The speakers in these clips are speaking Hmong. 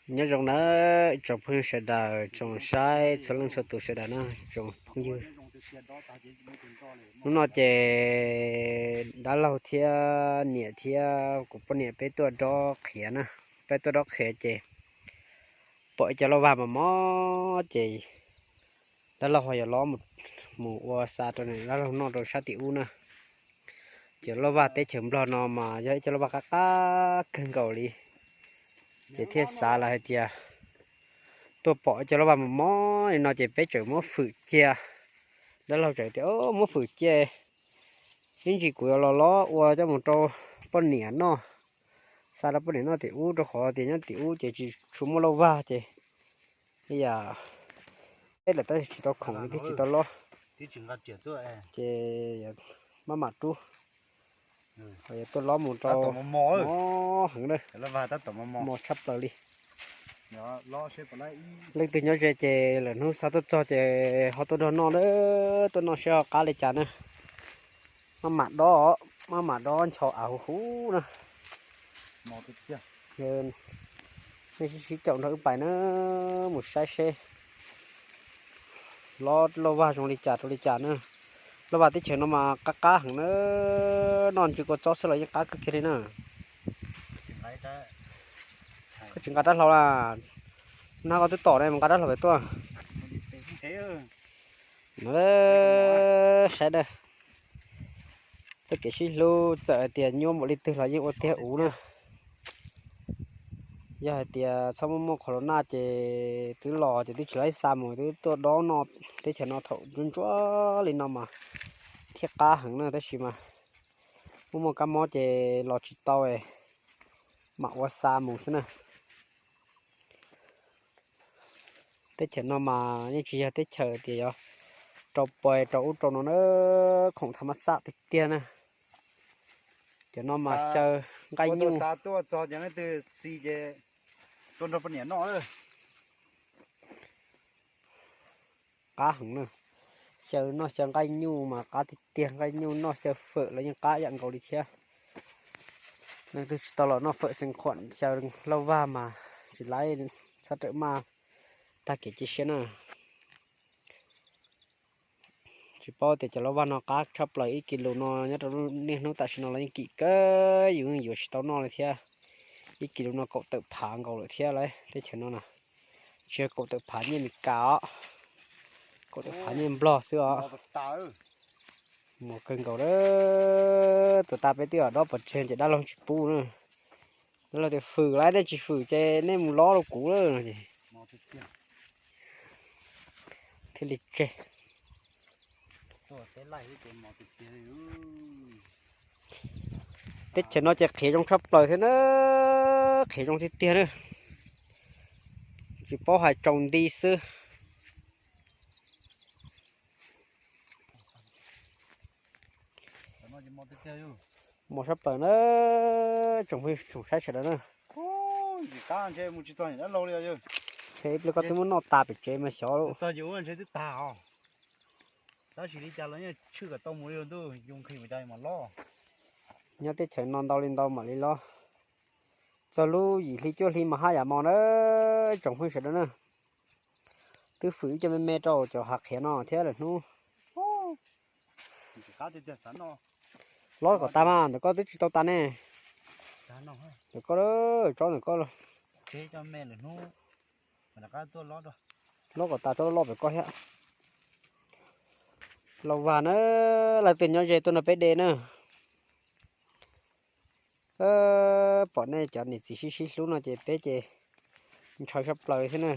Nyob zoo nawb tsoom phooj ywg sawv daws, tsoom saib txhua leej txhua tus sawv daws na, tsoom phooj ywg. Hnub no ces dab laug thiab niam thiab kuv poj niam peb tuaj dob qhiav na, peb tuaj dob qhiav ces pom ib co lauj vag mos mos ces dab laug ho yuav lov mus ua xa rau dab laug noj rau sab tim ub na. Ces lauj vag teb chaws Nplog no mas yog ib co lauj vag qab qab kawg nkaus li, ces thiaj xav lawm hais tias tuaj pom ib co lauj vag mos mos li no ces peb tseem muab fwm cia. Dab laug tseem tias muab fwm cia, ib ntsis kuv yuav los lov ua coj mus rau poj niam noj, xa rau poj niam noj tim ub rau qhov tias nyob tim ub ces tsis tshua muaj lauj vag ces yam peb lawm tab sis tsis tau khoom li thiab tsis tau lob, ces maj mam rub, ho yuav tuaj lob mus rau mos heev na, mos tshaj plaws li. Leej twg nyob ze ces lawm hnub xa tuaj txog ces ho tuaj nrog noj na, tuaj noj saib ho qab li cas na. Maj mam dob, maj mam dob ncho av huv huv na. Nej sib sib caum nrog wb pais na, mus saib seb lob lauj vag zoo li cas rau li cas na. Lauj vag teb chaws no mas qab qab heev na, noj ntsis kua txob xwb los yeej qab kawg kiag li na. Koj tsis nqa rab hlau na, nag koj twb tom ne, mus nqa rab hlau pem tuaj. Saib na, txoj kev sib hlub txawm hais tias nyuaj npaum li twg los yeej ua tiag uv na. Yog hais tias txhob muaj muaj corona ces twb los ces twb tsis laib xa mus, twb tuaj dob noj teb chaws no thaum ntsuab ntsuab li no mas thiaj qab heev na, tab sis mas muaj muaj kab mob ces los tsis tau, mam ua xa mus xwb na. Teb chaws no mas yeej tsis yog teb chaws tias yuav rau pais rau ub rau no na, khoom tha mab xaj tiag tiag na. Cov no mas xyaw nqaij nyuj, tuaj txog cov leej twg xis ces tuaj nrog poj niam noj. Qab heev na, xyaw noj xyaw nqaij nyuj mas qab tiag tiag, nqaij nyuj noj xyaw fawm los yeej qab ib yam nkaus li thiab. Leej twg tsis tau los noj fawm xeev khuam xyaw lauj vag mas tsis laib, txhob rawm maj, tag kev cia siab na. Tsis paub tias cov lauj vag no qab tshaj plaws ib kis lus no nyob rau niaj hnub tam sim no los yeej kim kawg, yus yeej yuav tsis tau noj li thiab. Ib kis lus no kaum tawm phav nkaus lawm thiab lauj, teb chaws no na. Tsis yog kaum tawm phav nyiaj Meskas os, kaum tawm phav nyiaj Nplog xwb os. Mos kawg nkaus a. Tuas tas peb twb dob pov tseg ces dab laug tsis pub na. Dab laug tias fwm lauj, nej tsis fwm ces nej mus lob rau kuv lawm no ces thiaj li tseg. Teb chaws no ces qhiav zoo tshaj plaws thiab na, qhiav zoo tiag tiag na, tsis paub hais tsaus nti xwb. Mos tshaj plaws na, tsoom phooj ywg tsoom saib sawv daws na. Ib pliag koj twb muab noj tas pem tsev mas xyov. Nyob teb chaws no ntau li ntau mam li lob. Txog lub yim hli cuaj hli mas haj yam mos na, tsoom phooj ywg sawv daws na. Twb fwm ib co me me rau cov hav qhiav no thiab lawm hnub. Lob kom tas mas ntawm koj twb tsis tau tas ne. Ntawm koj, tsob ntawm koj. Lob kom tas tsob loj pem koj thiab. Lauj vag na, leej twg nyob ze tuaj nrog peb de na. Pom nej cov niam txiv sib sib hlub no ces peb ces ntshaw tshaj plaws thiab na.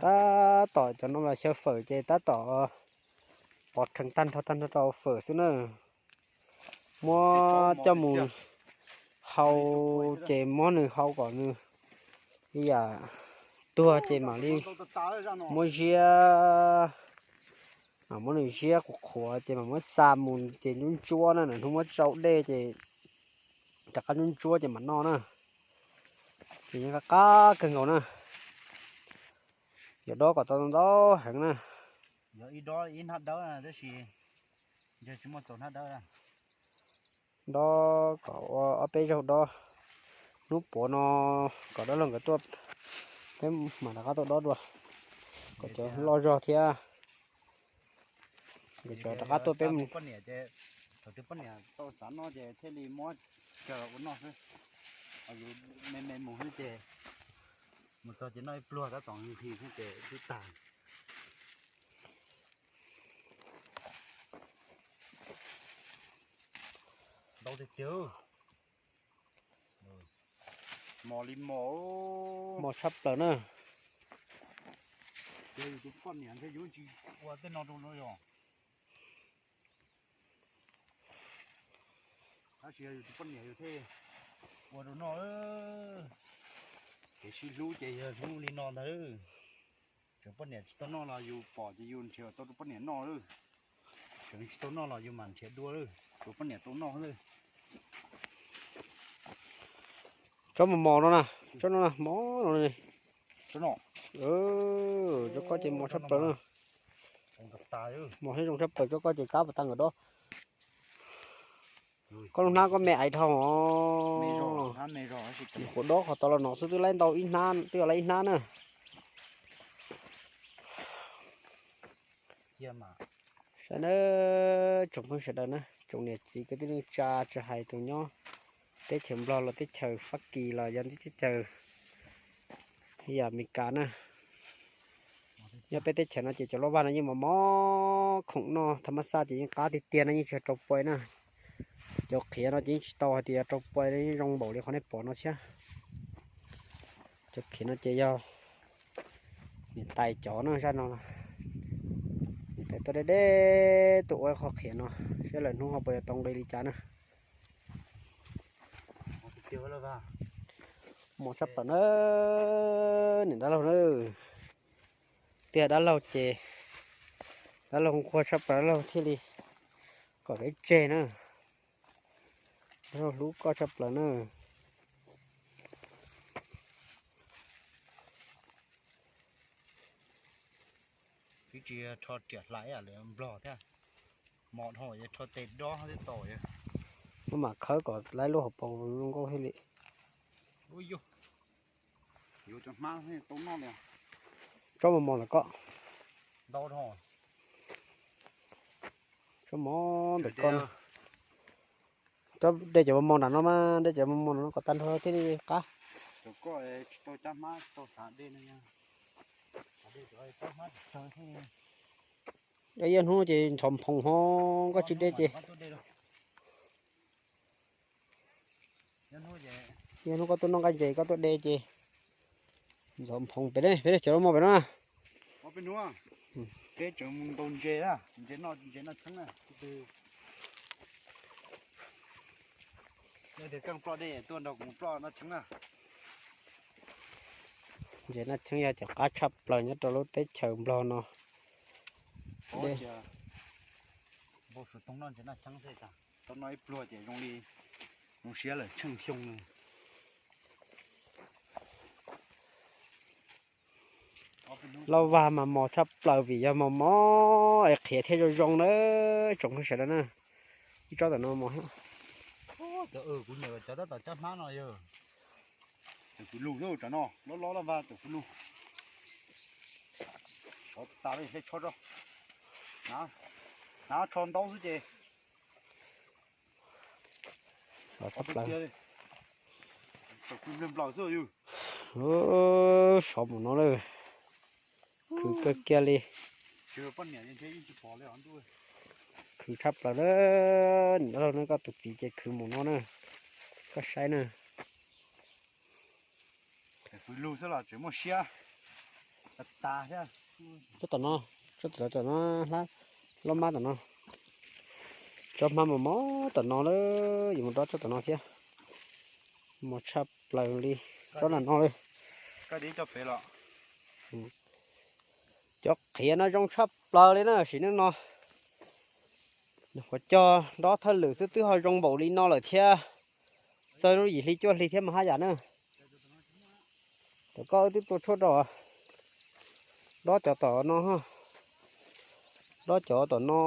Tab tom cov no mas xyaw fawm ces tab tom pov rhees tag nrho tag nrho rau fawm xwb na. Muab coj mus hau ces muab nws hau kom nws li yam tuag ces mam li muab ziab, muab nws ziab qhuav qhuav ces mam muab xa mus ces ntsuab ntsuab na, nws hnub muab tsau dej ces rov qab ntsuab ntsuab ces mam noj na. Ces yeej qab qab kawg nkaus na. Yog dob kom tau ntau heev na. Yog ib dob ib hnab dawb tab sis ntshe tsis muaj txaus hnab dawb. Dob kom ua ob peb zaug dob, hnub puav no kom dab laug nkawd tuaj, peb mam rov qab tuaj dob dua, kom cov loj zog thiab. Nkawd cov rov qab tuaj peb mus. Thaum twg poj niam tau xav noj ces thiaj li muab coj ua noj xwb. Yus me me mus xwb ces mus txog ces noj ib pluag tab tom nqhis xwb ces twb tag. Ntau tiag tiag. Mos li mos. Mos tshaj plaws na. Ces yus tus poj niam ntshe yuav tsis ua tej no rau no yog. Tab sis yog yus tus poj niam yus thiaj ua rau noj. Kev sib hlub ces yog hlub li no ntag. Tseem poj niam tsis tau noj los yus pom ces yus nrhiav tau rau poj niam noj lawm. Tseem tsis tau noj los yus mam nrhiav dua lawm, rau poj niam tau noj lawm. Tsob mos mos no na, tsob no na, mos no. Tsob koj ces mos tshaj plaws na. Mos thiab zoo tshaj plaws, tsob koj ces kab puas tag nkawd dob. Koj lub hnab koj me aiv dhau os. Kuv dob qhov tod los no xwb twb laib ntau ib hnab, twb yog laib ib hnab na. Saib nawb tsoom phooj sawv daws na, tsoom niam txiv kwv tij neej tsa, tsis hais tus nyob teb chaws Nplog los teb chaws Fab Kis los yog teb chaws yam Amelikas na. Nyob peb teb chaws no ces cov lauj vag no yeej mos mos khoom noj, thaum mab xaj ces yeej qab tiag tiag no yeej tsis yog rau puas na. Cov qhiav no ces yeej tsis tau hais tias yog rau puas, yeej zoo npaum li qhov nej pom no thiab. Cov qhiav no ces yog niam tais cov na, zaj no niam tais tuaj deb deb tuaj ua qhov qhiav no, saib lawm hnub ho puas yuav tau nqi li cas na. Mos tshaj plaws na, niam dab laug na. Tiag dab laug ces dab laug nquag tshaj plaws, dab laug thiaj li kom peb tseg na. Dab laug hlub koj tshaj plaws na. Twb tsis rho riam hlais li Nplog thiab, mos dhau rho tes dob thiab tau. Muab mam khawb kom laib lub hauv paus zoo nkauj thiaj li. Yuav cov hmab tau noj li. Tsob mos mos lawm koj. Ntau dhau. Tsob mos ntawm koj. Tsob de cov mos mos nram no mas, de cov mos mos nram no kom tag nrho thiaj li qab. Cov koj tsis tau cab hmab tsis tau xav de no. Ib hnub ces ntxhov nphoos ho koj tsis de ces. Ib hnub koj tuaj noj nqaij ntses koj tuaj de ces ntxhov nphoos pem ne, pem cov lub mos pem no. Peb tseem mus ntaus ntses, ntses noj, ntses noj cheeb na. Yog tias keej ploj dej tuaj nrog kuv mus ploj noj cheeb na. Ntses noj cheeb yog cov qab tshaj plaws nyob rau lub teb chaws Nplog no. Npau suav toog noj ntses noj cheeb xwb, tau noj ib pluag ces zoo li zoo siab lawm tsheej xyoo no. Lauj vag mas mos tshaj plaws vim yog mos mos es qhiav thiaj zoo zoo na, tsoom phooj sawv daws na. Ib tsob tom no mos. Kuv nyiam cov tab tom cab hmab no yog. Tus fwj lug xwb, cov no loj loj lauj vag tus fwj lug. Sov tas li seb tsho tso. Hnav tsho ntaub xwb ces. Sov mus no lawm. Khwv kawg kiag li. Khwv tshaj plaws na. Niam dab laug na, koj tus txiv ces khwv mus no na. Koj saib na. Tsob tom no, tsob tom no, loj mab tom no. Tsob hmab mos mos tom no lawm, yuav mus dob tsob tom no thiab. Mos tshaj plaws li, tsob nram no li. Cov qhiav no zoo tshaj plaws li na, sim neej no. Nyuam qhuav cog dob thawj lwm xwb twb ho zoo npaum li no lawm thiab. Txog lub yim hli cuaj hli thiab mas haj yam na. Cov koj wb twb tua tshuaj rau. Dob cov tom no, dob cov tom no.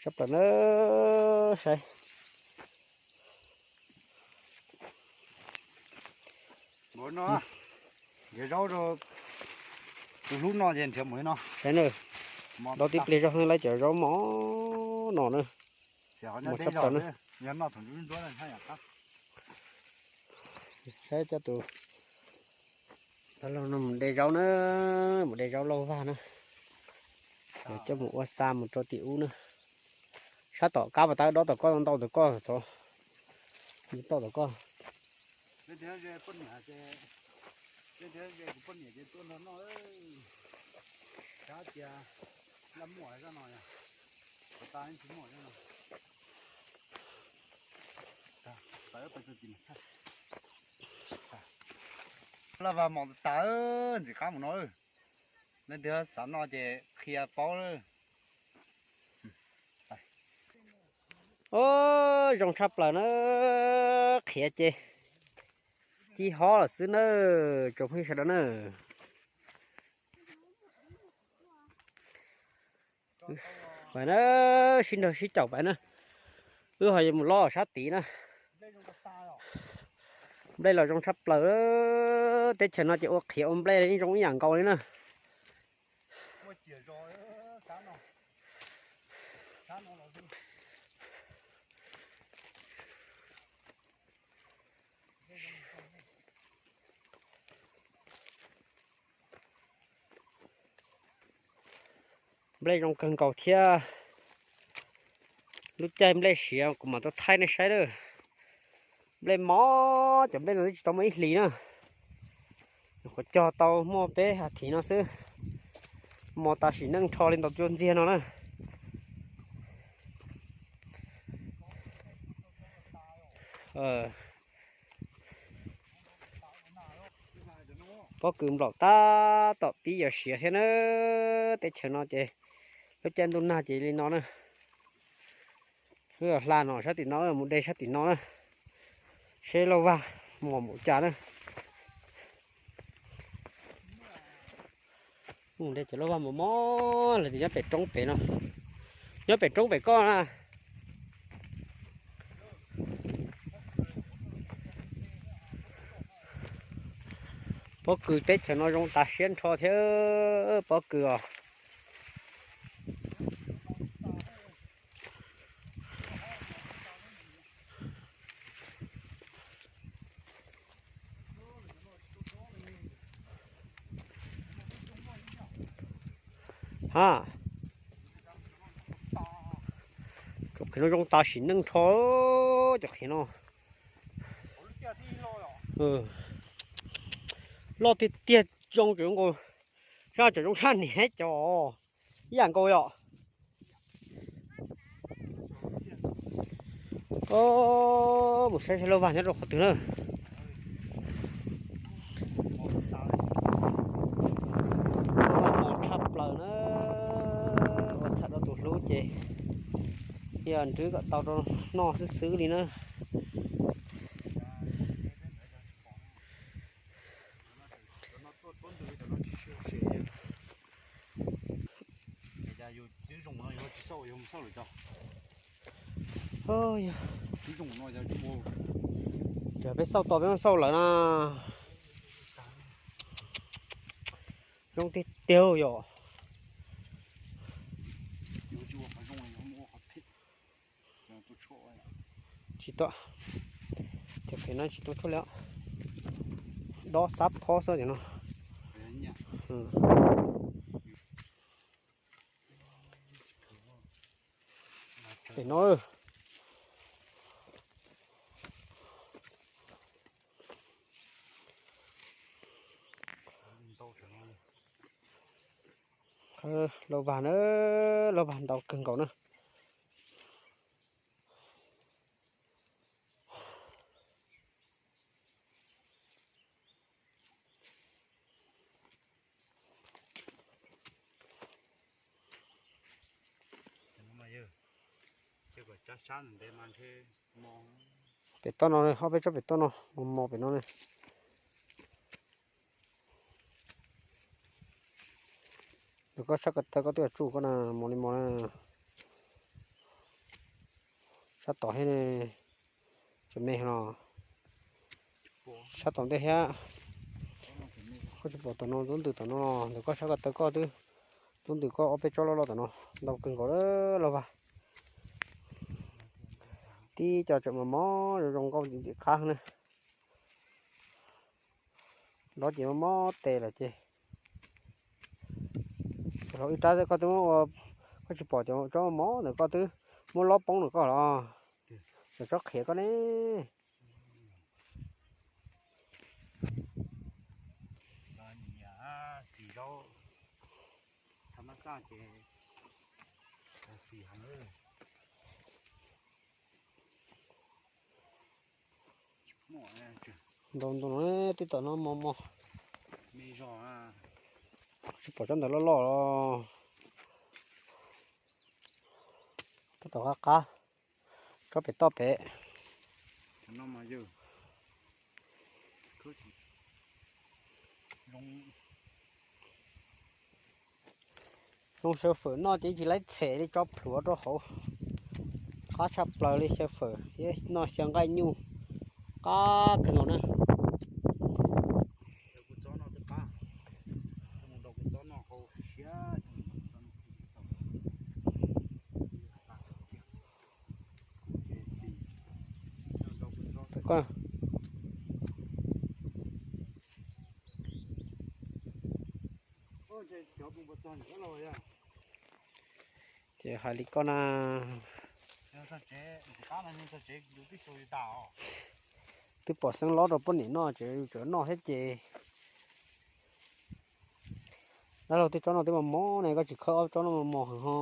Sab plaws na, saib. Nrhiav zaub rau tus hlub no ces nrhiav mus no. Saib na, dob tib pliag zog lawv cov zaub mos no na. Mos sab plaws na. Saib coj tus, mus de zaub na, mus de zaub lauj vag na. Coj mus ua xa mus rau tim ub na. Sab tom kab pas tab dob tom koj ntau tom koj, tom koj. Laj vas mos tas ntxim qab mus no. Leej twg xav noj ces qhia paub lawm. Zoo tshaj plaws na, qhiav ces ci hob lawm xwb na, tsoom phooj ywg sawv daws na. Pais na, sib nrog sib caum pais na. Wb ho yuav mus lov sab tid na. Nplej los zoo tshaj plaws, teb chaws no ces ua qhiav ua nplej yeej zoo ib yam nkaus li na. Nplej zoo kawg nkaus thiab. Lub caij nplej siav kuv mam tuaj thaij nej saib lawm. Nplej mos, cov nplej no twb tsis tau muaj ib hlis na. Nyuam qhuav cog tau muaj peb has thiv no xwb, mos tas sim neej nrho li ntau cuaj ntxiag no na. Pob kws nplaum tab tom pib yuav siav thiab na. Teb chaws no ces lub caij ntuj nag ces li no na. Wb hla no sab tim no, mus de sab tim no na, seb lauj vag mos npaum cas na. Mus de cov lauj vag mos mos lawm tias nyob pem roob pem no, nyob pem roob pem koj na. Pob kws teb chaws no zoo tas siab nrho thiab pob kws os. Ha, cov qhiav no zoo tas sim neej nrho, cov qhiav no. Loj tiag tiag, zoo tseem nkaus, zaj cov zoo sab niag cov ib yam nkaus yom. Mus saib saib lauj vag nyob rau qhov twg na. Lauj vag mos tshaj plaws na, ua txham rau tus hlub ces yog nrhiav kom tau rau noj xwb xwb li na. Yog peb xauj tau peb xauj lawm na. Zoo tiag tiag yom. Tsis tau, cov pem no tsis tau tshuaj li, dob xab phob xwb cov no. Pem no. Lauj vag na, lauj vag ntau kawg nkaus na. Ces kom tsab sab ntev mas ntshe mo. Pem toj no, ob peb tsob pem toj no mos mos pem no ne. Ntawm koj sab ko taw koj twb yuav tsuj koj na, mos li mos na. Sab tom thiab ne, tseem me los. Sab tom ntej thiab. Koj tsis pom tom no, tub ntws tom no los ntawm koj sab ko taw koj twb, tub ntws koj ob peb tsob loj loj tom no, ntau kawg nkaus lauj Lauj Vaj. Tib co tseem mos mos zoo zoo nkauj ntxim ntxim qab na. Nrov ces mob mob tes lawm ces. Los ib rab koj twb muab ua, koj tsis pom cov tsob mos mos ntawm koj twb muab lob poob ntawm koj los, cov tsob qhiav koj ne. Xis zaub, thav mab xaj ces xis heev. Ntau ntau no, tib tom no mos mos. Tsis pom tsob ntawd loj loj los. Tib tom qab qab, tsob pem toj pem. Zoo xyaw fawm noj ces tsis laib txhem li, tso plhuav rau hauv. Qab tshaj plaws li xyaw fawm thiab noj xyaw nqaij nyuj, qab kawg nkaus na. Ces hais li koj na, twb pom xeeb lob rau poj niam noj ces tseem noj thiab ces. Dab laug, tej tsob no twb mos mos ne, koj tsis khawb ob tsob no mos mos heev ho.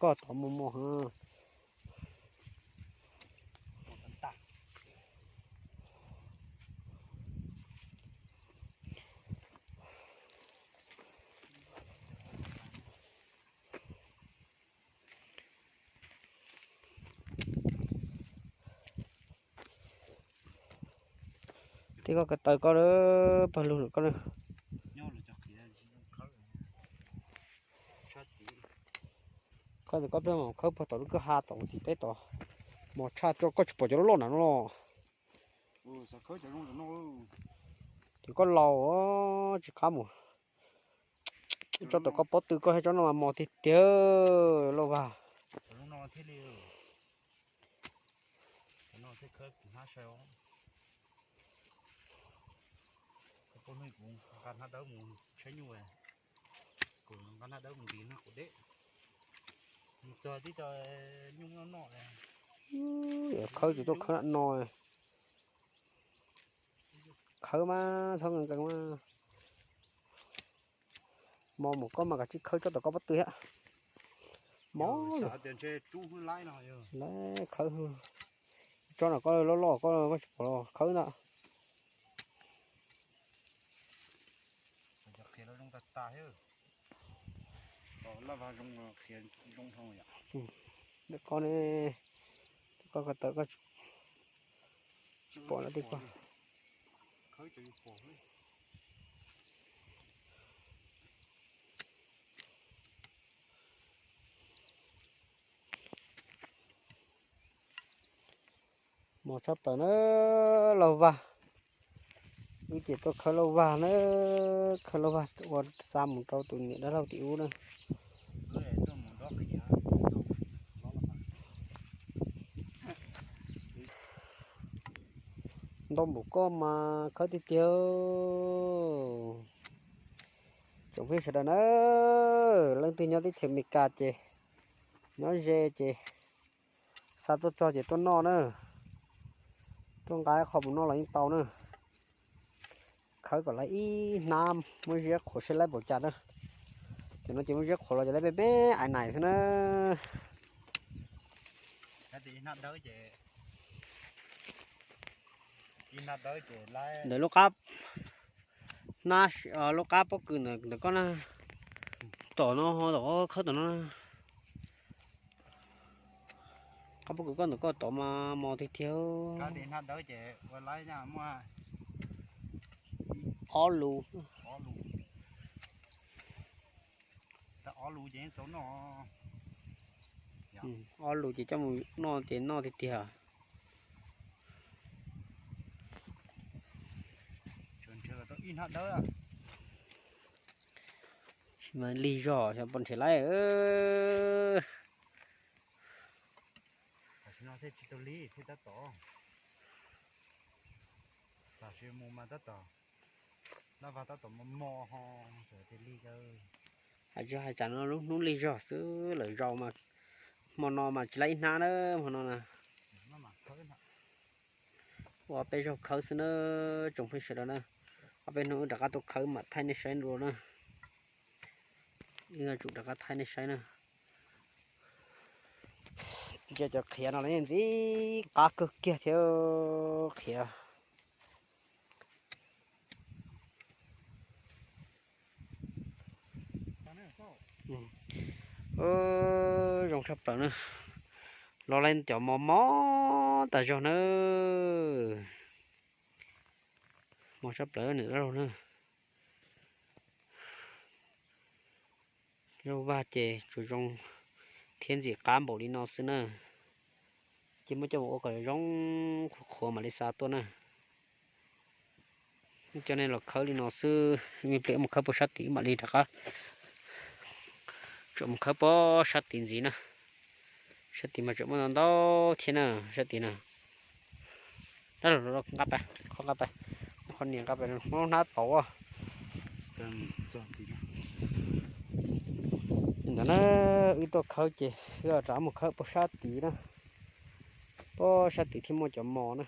Koj tod mos mos heev. Tib koj ko taw koj, pawg lug lawm koj. Koj ntawm koj peb mam khawb puag tom lub kwj ha tom tim peb tod, mos tshaj, koj tsis pom cov loj loj na no los. Ces koj laus tsis qab mus. Tsob tom koj pob tw koj thiab tsob no mas mos tiag tiag Lauj Vaj. Khawb tsis tuaj khawb no. Khawb mas txhob nkees nkees mas. Mos mus koj mas kav tsij khawb tsob tom koj pob tw thiab. Mos lawm. Lawv khawb, tsob no koj loj loj koj, koj tsis pom los khawb ntag. Ntawm koj ne, koj ko taw koj tsis pom lawm tej ko. Mos tshaj plaws na Lauj Vaj. Wb ces tuaj khawb Lauj Vaj na, khawb Lauj Vaj ua xa mus rau tus niam dab laug tim ub na. Ntau npaum koj mas khawb tiag tiag. Tsoom phooj ywg sawv daws na, leej twg nyob teb chaws Amelikas ces nyob ze ces xa tuaj txog ces tuaj noj na, tuaj nqa qho mus noj los yeej tau na. Khawb kom lawv ib hnab muab ziab qhuav seb lawv npaum cas na. Ces no ces muab ziab qhuav los ces lawv peb peb ais nais xwb na. Ntawm lub qab, hnab, lub qab pob kws ntawm koj na, tom no ho tom khawb tom no na. Pob kws koj ntawm koj tod mas mos tiag tiag. Ob lus, ob lus ces coj mus noj ces noj tiag tiag. Lig zog xyov puas nrhiav laib. Tam sim no thiaj tsis tau lig thiab tab tom, tam sim mus mas tab tom, lab vag tab tom mos mos ho, tias lig. Hais tsis hais tsam no lub hnub lig zog xwb lawm, zaus mas hmo no mas tsis laib ib hnab na, hmo no na. Ua peb zaug khawb xwb na, tsoom phooj ywg sawv daws na. Ob peb hnub wb rov qab tuaj khawb mam thaij nej saib dua na. Wb yuav tsum rov qab thaij nej saib na. Cov, cov qhiav no los yeej ntxim qab kawg kiag thiab qhiav. Zoo tshaj plaws na. Los lawm cov mos mos tas zog na. Mos tshaj plaws nws dab laug na. Zaub vag ces tsuas zoo thiab ntxim qab npaum li no xwb na. Ces muab coj mus ua kom zoo qhuav qhuav mam li xa tuaj na. Coj nej los khawb li no xwb, me pliag mus khawb puag sab tid mam li rov qab, tseem mus khawb puag sab tid ntxiv na. Sab tid mas tseem muaj ntau ntau thiab na, sab tid na. Nqa pais, qhov nqa pais, qhov niam nqa pais, muab hnab pauv. Ntawd na, wb tuaj khawb ces wb rov mus khawb puag sab tid na, puag sab tid thiaj muaj cov mos na.